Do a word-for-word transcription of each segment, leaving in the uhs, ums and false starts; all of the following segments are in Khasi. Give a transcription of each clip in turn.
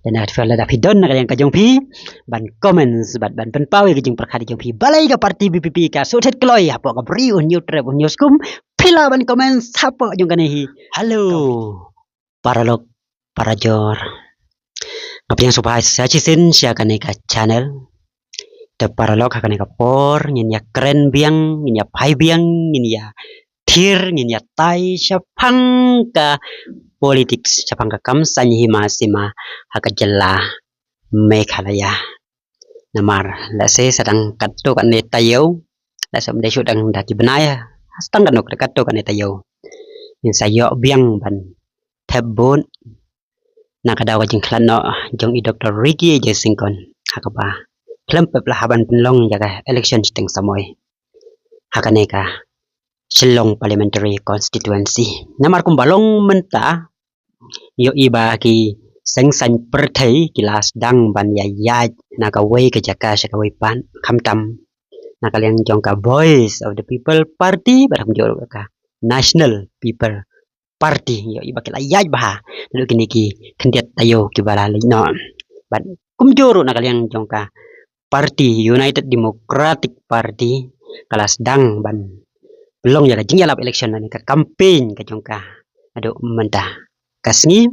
Te na ka phi lada phi don na ka liang ka jong phi ban comments bad ban pynpaw ïa ka jingpyrkhat jong phi balei ka party VPP ka shu thied kloi hapoh ka Bri U Hynñiewtrep U Hynñiewskum. Phi lah ban comments hapoh jong kane hi. Hello paralok, parajor. Nga pdiang sngewbha sa shisien sha kane ka channel. Te paralok, ha kane ka por ngin ïa kren biang, ngin ïa phai biang, ngin ïa thied, ngin ïa tai shaphang ka politics, shaphang ka kam saiñ hima sima ha ka jylla Meghalaya. Namar lehse sa dang katto katne taïew, lehse ym dei shuh dang da ki bnai, sa dang katno katto katne taïew, ngin sa ïoh biang ban thep vote na ka daw ka jingkhlad noh jong i Doktor Ricky A J Syngkon, ha kaba khlem pep lah ban pynlong ïa ka election shiteng samoi ha kane ka Shillong Parliamentary Constituency. Namar kumba long mynta, ïohi ba ki seng saiñ pyrthei ki la sdang ban ïa ïaid na kawei ka jaka sha kawei pat, khamtam na ka liang jong ka Voice of the People Party bad kumjuh ruh ka National People Party. Ïohi ba ki la ïaid bha naduh kine ki khyndiat taïew kiba la leit noh. Bad kumjuh ruh na ka liang jong ka party United Democratic Party ka la sdang ban pynlong ïa ka jingïalap election lane ka campaign ka jong ka haduh mynta ka sngi.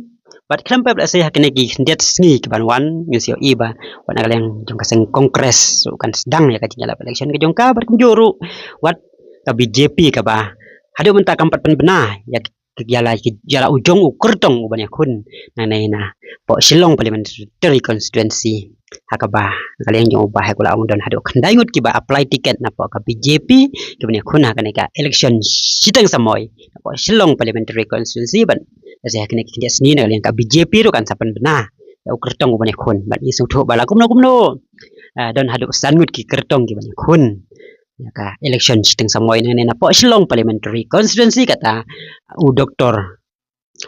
Bad khlem pep lehse ha kine ki khyndiat sngi kiban wan, ngin sa ïohi ba wat na ka liang jong ka seng Congress ruh kan sdang ïa ka jingïalap election ka jong ka, bad kumjuh ruh wat ka BJP kaba haduh mynta kam pat pynbna ïa ki, ïa la ki, ïa la u jong u kyrtong uban ïakhun nangne napoh Shillong Parliamentary Constituency, ha kaba na ka liang jong u Bah Heikulah Aung don haduh khyndai ngut kiba apply ticket napoh ka BJP kiban ïakhun ha kane ka election shiteng samoi napoh Shillong Parliamentary Constituency. Bad lehse ha kine ki khyndiat sngi na ka liang ka BJP ruh kan sa pynbna ïa u kyrtong uban ïakhun. Bad ngi sngewthuh ba la kumno kumno, ah, don haduh san ngut ki kyrtong kiban ïakhun ïa ka election shiteng samoi nangne napoh Shillong Parliamentary Constituency, kata u Doktor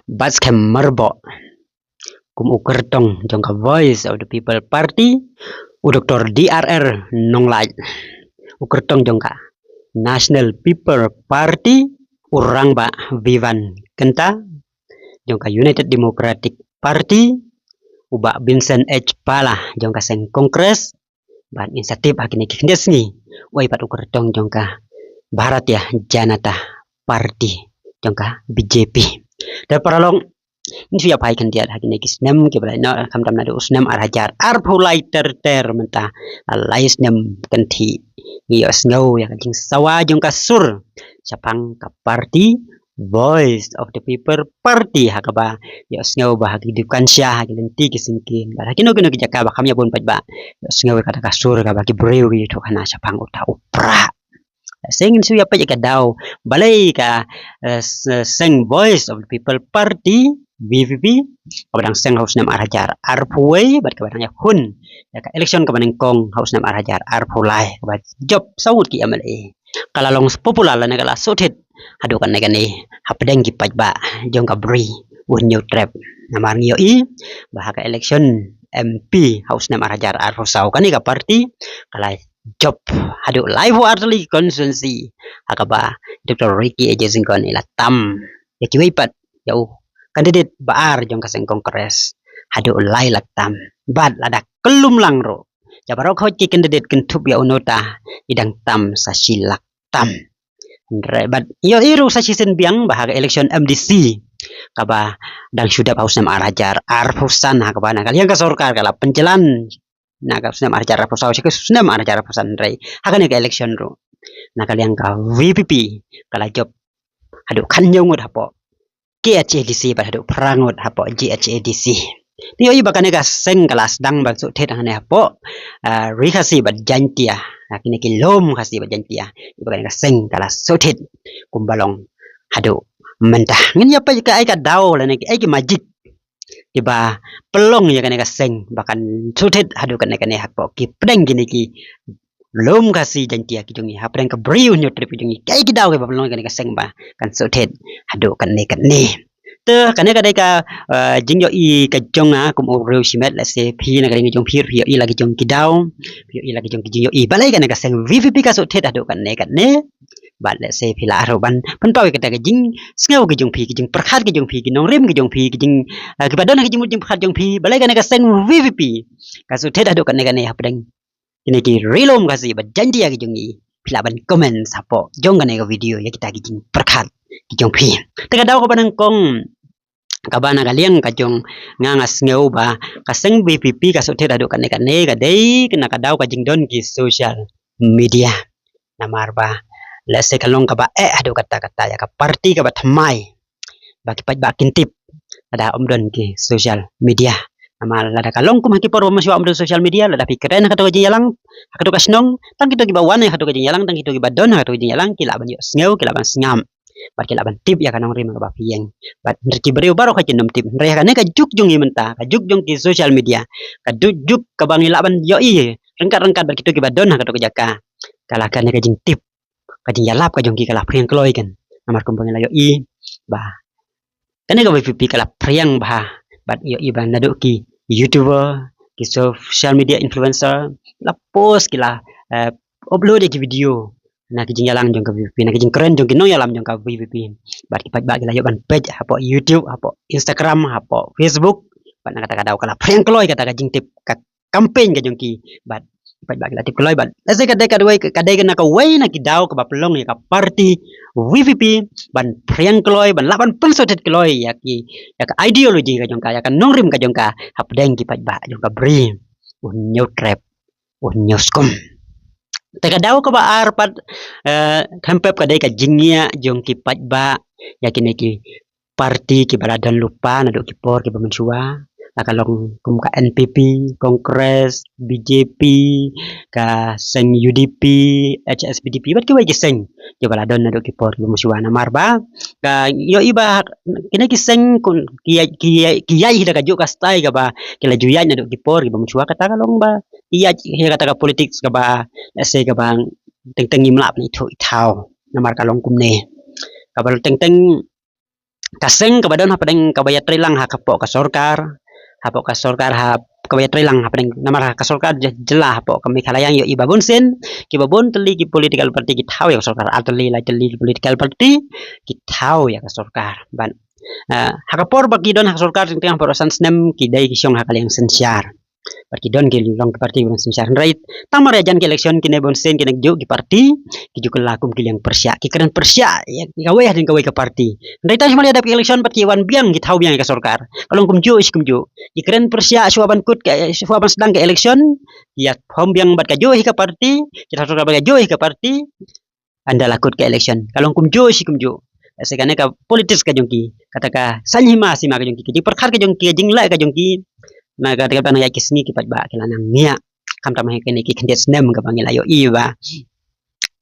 Batskhem Myrboh kum u kyrtong jong ka Voice of the People Party, u Doktor D R R Nonglait u kyrtong jong ka National People Party, u Rangbah Vivian Kynta jong ka United Democratic Party, u Bah Vincent H Pala jong ka seng Congress, bad ngin sa tip ha kine ki khyndiat sngi uei pat u kyrtong jong ka Bharatiya Janata Party jong ka BJP. Te paralok, ngin shu ïa phai khyndiat ha kine ki snem kiba la leit noh, khamtam naduh u snem ar hajar arphew lai ter ter mynta la lai snem kynthih. Ngi ïohsngew ïa ka jingsawa jong ka sur shaphang ka party Voice of the People Party, ha kaba ïohsngew ba ha ki dukan sha, ha ki lynti ki syngkien, bad ha kino kino ki jaka ba kham ïa bun pat ba ïohsngew ïa kata ka sur kaba ki briew ki ïathuh khana shaphang uta u prah. Seng, ngin shu ïa peit ïa ka daw balei ka, eh, s-, seng Voice of the People Party, VPP, kaba dang seng ha u snem ar hajar arphew wei bad kaba dang ïakhun ïa ka election kaba nyngkong ha u snem ar hajar arphew lai, kaba jop saw ngut ki MLA. Ka la long popular lane ka la sngewthied haduh kane kane hapdeng ki paidbah jong ka Bri U Hynñiewtrep. Namar ngi ïohi ba ha ka election MP ha u snem ar hajar arphew saw, kane ka party ka la jop haduh laiphew ar tylli ki constituency ha kaba Doktor Ricky A J Syngkon i la tam ïa kiwei pat, ïa u candidate ba ar jong ka seng Congress haduh lai lak tam. Bad lada kyllum lang ruh, ïa baroh khoit ki candidate kynthup ïa uno uta i dang tam sa shi lak tam. Hynrei bad ïohi ruh sa shisien biang ba ha ka election MDC kaba dang shu dep ha u snem ar hajar arphew san, ha kaba na ka liang ka sorkar ka la pynjlan na ka snem ar hajar arphew saw sha ka snem ar hajar arphew san, hynrei ha kane ka election ruh na ka liang ka VPP ka la jop haduh khathynñiew ngut hapoh KHADC bad haduh phra ngut hapoh GHADC. Te ïohi ba kane ka seng ka la sdang ban sngewthied hangne hapoh, ah, Ri Khasi bad Jaintia, ah, kine ki lum Khasi bad Jaintia, ïohi ba kane ka seng ka la sngewthied kumba long haduh mynta. Ngin ïa peit kaei ka daw lane kaei ki magic kiba pynlong ïa kane ka seng ba kan sngewthied haduh kane kane hapoh ki pdeng kine ki lum Khasi Jaintia ki jong ngi, hapdeng ka Bri U Hynñiewtrep ki jong ngi, kaei ki daw kiba pynlong ïa kane ka seng ba kan sngewthied haduh kane kane. Te kane ka dei ka, eh, jingïohi ka jong nga kum u briew shimet, lehse phi na ka liang jong phi, phi ïohi la ki jong ki daw, phi ïohi la ki jong ki jingïohi. Balei kane ka seng VPP ka sngewthied haduh kane kane? Bad lehse phi lah ruh ban pynpaw ïa kata ka jingsngew ka jong phi, ka jingpyrkhat ka jong phi, ki nongrim ka jong phi, ki jing, eh, kiba don ha ka jingmut jingpyrkhat jong phi balei kane ka seng VPP ka shu thied haduh katne kane hapdeng kine ki ri lum Khasi bad Jaiñtia ki jong ngi. Phi lah ban comment hapoh jong kane ka video ïa kita ki jingpyrkhat ki jong phi. Te ka daw kaba nyngkong kaba na ka liang ka jong nga, nga sngew ba ka seng VPP ka shu thied haduh katne katne ka dei na ka daw ka jingdon ki social media. Namar ba lehse ka long kaba eh haduh katta katta ïa ka party kaba thymmai ba ki paidbah kin tip lada ym don ki social media. Namar lada ka long kum ha ki por ba mynshuwa ym don social media, lada phi kren ha kato ka jingïalang ha kato ka shnong, tang kito kiba wan ha kato ka jingïalang, tang kito kiba don ha kato ka jingïalang ki lah ban ïohsngew, ki lah ban sngap bad ki lah ban tip ïa ka nongrim kaba phi ïeng. Bad hynrei ki briew baroh ka jingdom tip. Hynrei ha kane ka juk jong ngi mynta, ka juk jong ki social media, ka juk, juk kaba ngi lah ban ïohi ryngkat ryngkat bad kito kiba don ha kato ka jaka, ka la kane ka jingtip, ka jingïalap ka jong ki ka la phriang kloi kan. Namar kumba ngi la ïohi ba kane ka VPP ka la phriang bha bad ïohi ba naduh ki YouTuber, ki social media influencer, la post, ki la, eh, upload ïa ki video na ki jingïalang jong ka VPP, na ki jingkren jong ki nongïalam jong ka VPP. Bad ki paidbah ki la ïoh ban peit hapoh YouTube, hapoh Instagram, hapoh Facebook. Bad na kata ka daw ka la phriang kloi kata ka jingtip ka campaign ka jong ki. Bad ki paidbah ki la tip kloi bad lehse ka dei ka dei ka dei na kawei na ki daw kaba pynlong ïa ka party VPP ban phriang kloi, ban lah ban pynsngewthuh kloi ïa ki, ïa ka ideology ka jong ka, ïa ka nongrim ka jong ka hapdeng ki paidbah jong ka bri. U hynñiew trep, u hynñiew skum. Te ka daw kaba ar pat, eh, kham pep ka dei ka jingïa jong ki paidbah ïa kine ki party kiba la don lypa naduh ki por kiba mynshuwa, la ka long kum ka NPP, Congress, BJP, ka seng UDP, HSPDP bad kiwei ki seng kiba la don naduh ki por kiba mynshuwa. Namar ba ka ïohi ba kine ki seng ki ïaid, ki ïaid, ki ïaid hi da kajuh ka style kaba ki la ju ïaid naduh ki por kiba mynshuwa, kata ka long ba ki ïaid hi kata ka politics kaba, lehse kaba teng teng ngim lah ban ithuh ithaw. Namar ka long kumne, kaba teng teng ka seng kaba don hapdeng kaba ïatreilang ha ka, hapoh ka sorkar, hapoh ka sorkar ha kaba ïatreilang hapdeng, namar ha ka sorkar jylla hapoh ka Meghalaya ngi ïohi ba bun sien kiba bun tylli ki political party ki thaw ïa ka sorkar, ar tylli lai tylli ki political party ki thaw ïa ka sorkar. Bad, eh, ha ka por ba ki don ha ka sorkar teng teng ha por san snem ki dei ki shong ha ka liang synshar. Bad ki don ki long ki party ba synshar. Hynrei tang mar ïa jan ki election kine bun sien kine juh ki party ki ju kylla kum ki liang pyrshah, ki kren pyrshah ïa kawei hadien kawei ka party. Hynrei tang shu mar ïa dep ki election bad ki wan biang, ki thaw biang ïa ka sorkar. Ka long kumjuh shi kumjuh, ki kren pyrshah shuwa ban kut ka, shuwa ban sdang ka election, ki ïa form biang bad kajuh hi ka party, ki thaw sorkar bad kajuh hi ka party. Ynda la kut ka election ka long kumjuh shi kumjuh. Lehse kane ka politics ka jong ki, kata ka saiñ hima sima ka jong ki, ka jingpyrkhat ka jong ki, ka jingleh ka jong ki, na kata ka, na ïa ki sngi ki paidbah ki la nang ngiah. Khamtam ha kine ki khyndiat snem kaba ngi la ïohi ba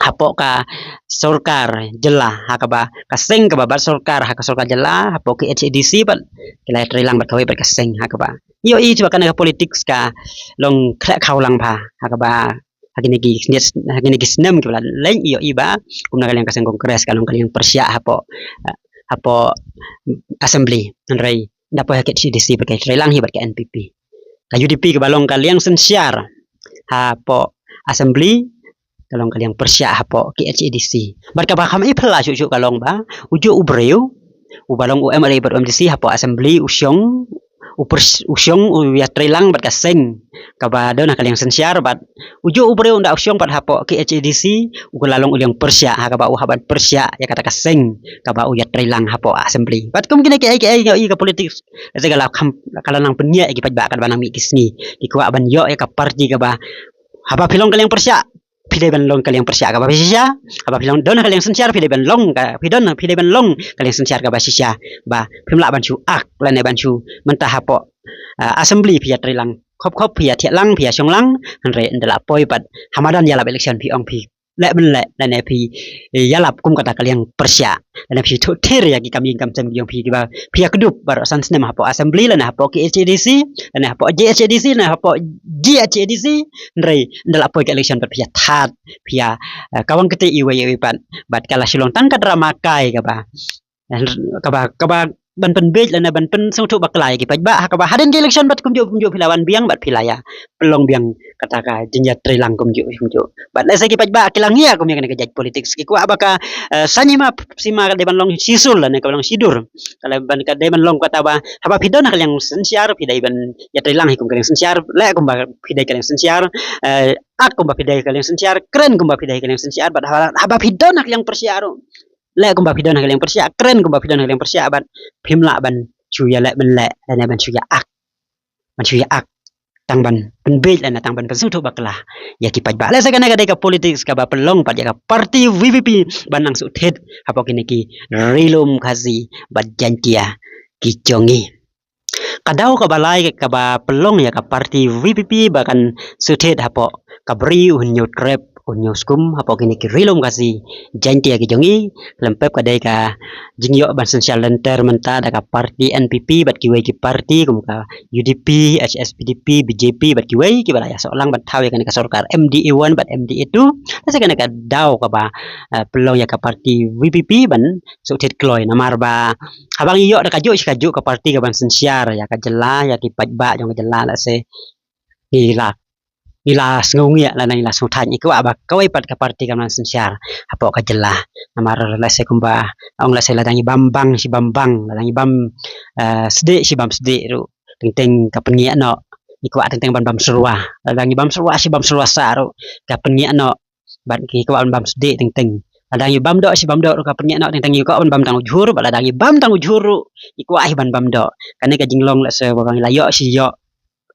hapoh ka sorkar jylla ha kaba, ka seng kaba bat sorkar ha ka sorkar jylla, hapoh ki HADC bad ki la ïatreilang bad kawei pat ka seng ha kaba ïohi ba kane ka politics ka long khleh khaw lang bha ha kaba ha kine ki, ha kine ki snem kiba la leit ïohi ba kum na ka liang ka seng Congress ka long ka liang pyrshah hapoh, eh, hapoh assembly. Hynrei ynda poi ha ka HADC bad ka ïatreilang hi bad ka NPP. Ka UDP kaba long ka liang synshar hapoh assembly ka long ka liang pyrshah hapoh ka HADC. Bad kaba kham ïaphylla shuh shuh ka long ba u juh u briew uba long u MLA bad u MDC hapoh assembly u shong, u pyrs-, u shong u ïatreilang bad ka seng kaba don ha ka liang synshar, bad u juh u briew ynda u shong pat hapoh ka HADC u ka la long u liang pyrshah ha kaba u hap ban pyrshah ïa kata ka seng kaba u ïatreilang hapoh assembly. Bad kum kine kiei kiei ïa ka politics, lehse ka la kham, ka la nang pynïaid ïa ki paidbah katba nang mih ki sngi, ki kwah ban ïoh ïa ka party kaba haba phi long ka liang pyrshah phi dei ban long ka liang pyrshah kaba shisha, haba phi long don ka liang synshar phi dei ban long ka, phi don, phi dei ban long ka liang synshar kaba shisha, ba phim lah ban shu ak lane ban shu mynta hapoh, ah, assembly phi ïatreilang khop khop, phi ïathiah lang, phi ïashong lang, hynrei ynda la poi pat ha madan ïalap election phi ong phi leh ban leh lane phi, eh, ïalap kum kata ka liang pyrshah. Lane phi thuh thir ïa ki kam ïing kam sem ki jong phi kiba phi ïakdup baroh san snem hapoh assembly lane hapoh ka HADC lane hapoh JHADC lane hapoh GHADC. Hynrei ynda la poi ka election pat phi ïathad, phi ïa, eh, kawang kti iwei iwei pat. Bad ka la shu long tang ka drama kai kaba, eh, kaba, kaba ban pynbeit lane ban pynsngewthuh bakla ïa ki paidbah ha kaba hadien ka election bad kumjuh kumjuh phi la wan biang bad phi la ïa pynlong biang kata ka jingïatreilang kumjuh kumjuh. Bad lehse ki paidbah ki la ngiah kum ïa kane ka jait politics, ki kwah ba ka, eh, saiñ hima sima ka dei ban long shisul lane ka long shidur. Ka la ban ka dei ban long kata ba haba phi don ha ka liang synshar phi dei ban ïatreilang hi kum ka liang synshar, leh kumba phi dei ka liang synshar, eh, ak kumba phi dei ka liang synshar, kren kumba phi dei ka liang synshar, bad haba, haba phi don ha ka liang pyrshah ruh, leh kumba phi don ha ka liang pyrshah, kren kumba phi don ha ka liang pyrshah, bad phim lah ban shu ïaleh ban leh lane ban shu ïa ak, ban shu ïa ak tang ban pynbeit lane tang ban pynsngewthuh bakla ïa ki paidbah. Lehse kane ka dei ka politics kaba pynlong pat ïa ka party V P P ban nang shu thied hapoh kine ki Ri Lum Khasi bad Jaiñtia ki jong ngi. Ka daw kaba lai kaba pynlong ïa ka party V P P ba kan shu thied hapoh ka Bri U Hynñiewtrep U Hynñiewskum hapoh kine ki Ri Lum Khasi Jaiñtia ki jong ngi, khlem pep ka dei ka jingïoh ban synshar lynter mynta da ka party N P P bad kiwei ki party kum ka U D P, H S P D P, B J P bad kiwei kiba la ïasoh lang ban thaw ïa kane ka sorkar M D A one bad M D A two. Lehse kane ka daw kaba, eh, pynlong ïa ka party V P P ban shu thied kloi namar ba haba ngi ïoh da kajuh shi kajuh ka party kaban synshar ïa ka jylla, ïa ki paidbah jong ka jylla, lehse ngi la, ngi la sngew ngiah lane ngi la sngew thait, ngi kwah ba kawei pat ka party kam nang synshar hapoh ka jylla. Namar lehse kumba ong lehse lada ngi bam bang shi bam bang, lada ngi bam, eh, sdieh shi bam sdieh ruh teng teng ka pynngiah noh. Ngi kwah teng teng ban bam syrwa, lada ngi bam syrwa shi bam syrwa sah ruh ka pynngiah noh. Bad ngi kwah ban bam sdieh teng teng. Lada ngi bam doh shi bam doh ruh ka pynngiah noh teng teng, ngi kwah ban bam tang u jhur, bad lada ngi bam tang u jhur ruh ngi kwah hi ban bam doh. Kane ka jinglong lehse ba ngi la ïoh shi ïoh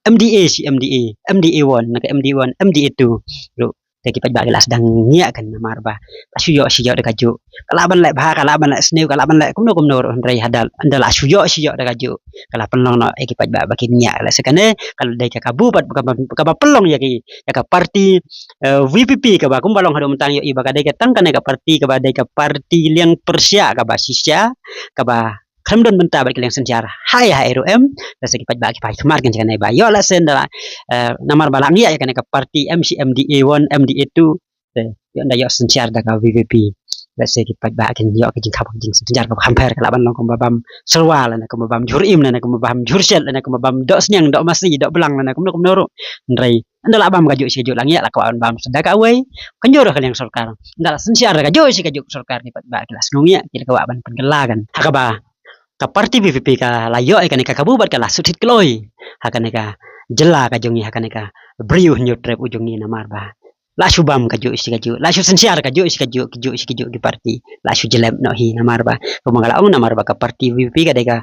M D A shi M D A, M D A one, na ka M D A one, M D A two ruh te ki paidbah ki la sdang ngiah kan namar ba la shu ïoh shi ïoh da kajuh. Ka lah ban leh bha, ka lah ban leh sniew, ka lah ban leh kumno kumno ruh, hynrei hadal ynda la shu ïoh shi ïoh da kajuh ka la pynlong noh ïa ki paidbah ba kin ngiah. Lehse kane ka la dei ka kabu bad kaba, kaba pynlong ïa ki, ïa ka party, eh, V P P kaba kumba long haduh mynta ngi ïohi ba ka dei ka tang kane ka party kaba dei ka party liang pyrshah kaba shisha, kaba khlem don bynta bad ka liang synshar haei haei ruh em. Lehse ki paidbah ki phai khmat kan jong kane ba ïoh lehse ynda la, eh, namar ba la ngiah ïa kane ka party M C M D A one, M D A two, te ïoh ynda ïoh synshar da ka V P P. Lehse ki paidbah kin ïoh ka jingkhap, ka jingsynshar kaba kham pher, ka lah ban long kumba bam syrwa lane kumba bam jhur im lane kumba bam jhur shet lane kumba bam doh sniang, doh masi, doh blang lane kumno kumno ruh. Hynrei ynda la bam kajuh shi kajuh la ngiah, la kwah ban bam sdang kawei, kan jur ka liang sorkar. Ynda la synshar kajuh shi kajuh sorkar, ki paidbah ki la sngew ngiah, ki la kwah ban pynkylla kan. Ha kaba ka party V P P ka la ïoh ïa kane ka kabu bad ka la shu thied kloi ha kane ka jylla ka jong ngi, ha kane ka Bri U Hynñiewtrep U jong ngi namar ba la shu bam kajuh shi kajuh, la shu synshar kajuh shi kajuh, kajuh shi kajuh ki party, la shu jlep noh hi namar ba kumba nga la ong namar ba ka party V P P ka dei ka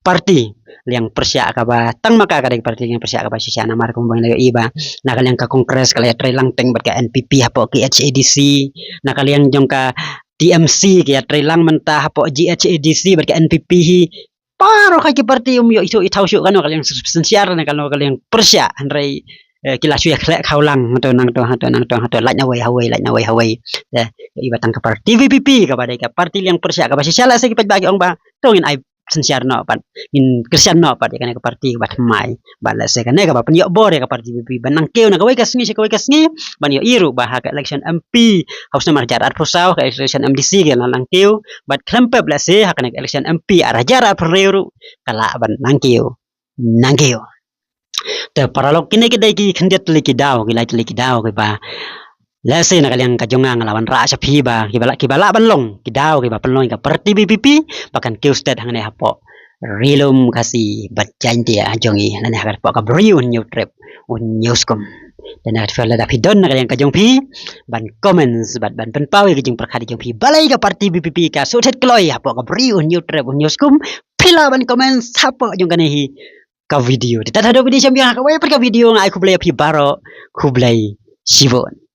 party liang pyrshah kaba tang ma ka, ka dei ka party liang pyrshah kaba shisha namar kumba ngi la ïohi ba na ka liang ka Congress ka la ïatreilang teng bad ka N P P hapoh ki H A D C, na ka liang jong ka T M C ka ïatreilang mynta hapoh G H A D C bad ka N P P hi. Baroh ka ki party um ïoh ithuh ithaw shuh kano ka liang synshar ne kano ka liang pyrshah, hynrei, eh, ki la shu ïakhleh khawlang hangto nangto, hangto nangto, hangto lait nawei hawei, lait nawei hawei. Te ïohi ba tang ka party V P P kaba dei ka party liang pyrshah kaba shisha, lehse ki paidbah ki ong ba to ngin ai synshar noh pat, ngin kyrshan noh pat ïa kane ka party kaba thymmai. Bad lehse kane kaba pynïoh bor ïa ka party V P P ban nang kiew na kawei ka sngi sha kawei ka sngi, ban ïohi ruh ba ha ka election M P ha u snem ar hajar arphew saw, ka election M D C ka la nang kiew, bad khlem pep lehse ha kane ka election M P ar hajar arphew hynriew ruh ka lah ban nang kiew, nang kiew. Te paralok, kine ki dei ki khyndiat tylli ki daw, ki lai tylli ki daw kiba lehse na ka liang ka jong nga nga la wanrah sha phi ba kiba lah, kiba lah ban long ki daw kiba pynlong ïa ka party V P P ba kan kiew stet hangne hapoh Ri Lum Khasi bad Jaiñtia jong ngi, lane hapoh ka Bri U Hynñiewtrep U Hynñiewskum. Te na ka phi, lada phi don na ka liang ka jong phi ban comments bad ban pynpaw ïa ka jingpyrkhat jong phi balei ka party V P P ka shu thied kloi hapoh ka Bri U Hynñiewtrep U Hynñiewskum, phi lah ban comments hapoh jong kane hi ka video. Te tad haduh video shem biang ha kawei pat ka video, nga ai khublei ïa phi baroh, khublei shibun.